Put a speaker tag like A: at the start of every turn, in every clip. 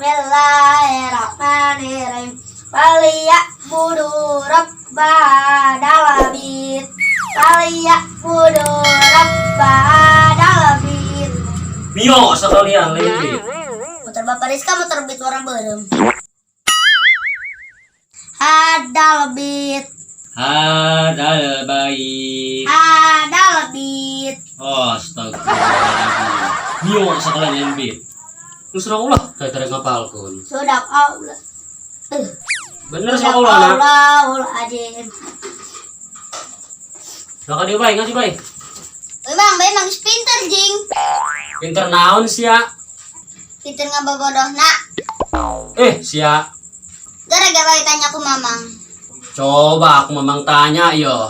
A: Bismillahirrahmanirrahim. Falyabudu rabba hadzal bait. Falyabudu rabba hadzal bait.
B: Mio sekalian lain bit.
A: Motor Bapak Rizka motor Beat warna beureum. Hadzal bait.
B: Hadzal bait.
A: Hadzal bait.
B: Oh, astagfirullahaladzim. Mio sekalian lain bit. Terus ulah kayak tarik ngapalkeun.
A: Sudah Allah.
B: Bener sekolah na.
A: Allahul azim.
B: Maka dia baik ngaji baik.
A: Memang, memang geus pinter jing.
B: Pinter naon sia?
A: Pinter ngabobodohna.
B: Eh, sia.
A: Gara-gara bae tanya ku Mamang.
B: Coba aku memang tanya yo.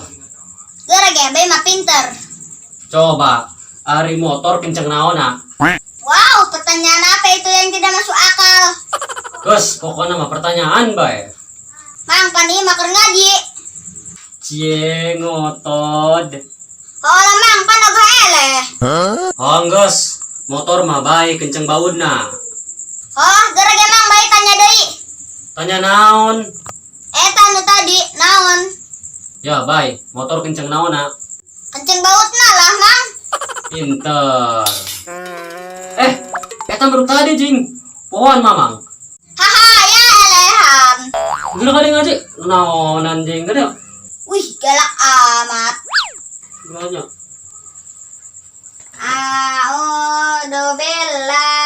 A: Gara-gara bae mah pinter.
B: Coba, ari motor kenceng naon ah?
A: Wow, pertanyaan apa itu yang tidak masuk akal?
B: Terus pokoknya mah pertanyaan bae.
A: Mang, pan ieu mah keur ngaji.
B: Cie ngotod.
A: Oh lah Mang, pan ogah eleh.
B: Oh, geus. Motor mah bae kenceng bautna.
A: Oh, gara-gara Mang bae tanya deui.
B: Tanya naon?
A: Eta nu tadi, naon?
B: Ya, bae. Motor kenceng naon ah?
A: Kenceng bautna lah, Mang.
B: Pinter. Eh, eta baru tadi jing. Pohon Mamang.
A: Haha, ya elehan.
B: Gila kali ngaji. Naonan jing gede.
A: Wih, galak amat.
B: Gimana?
A: A'udzu billahi.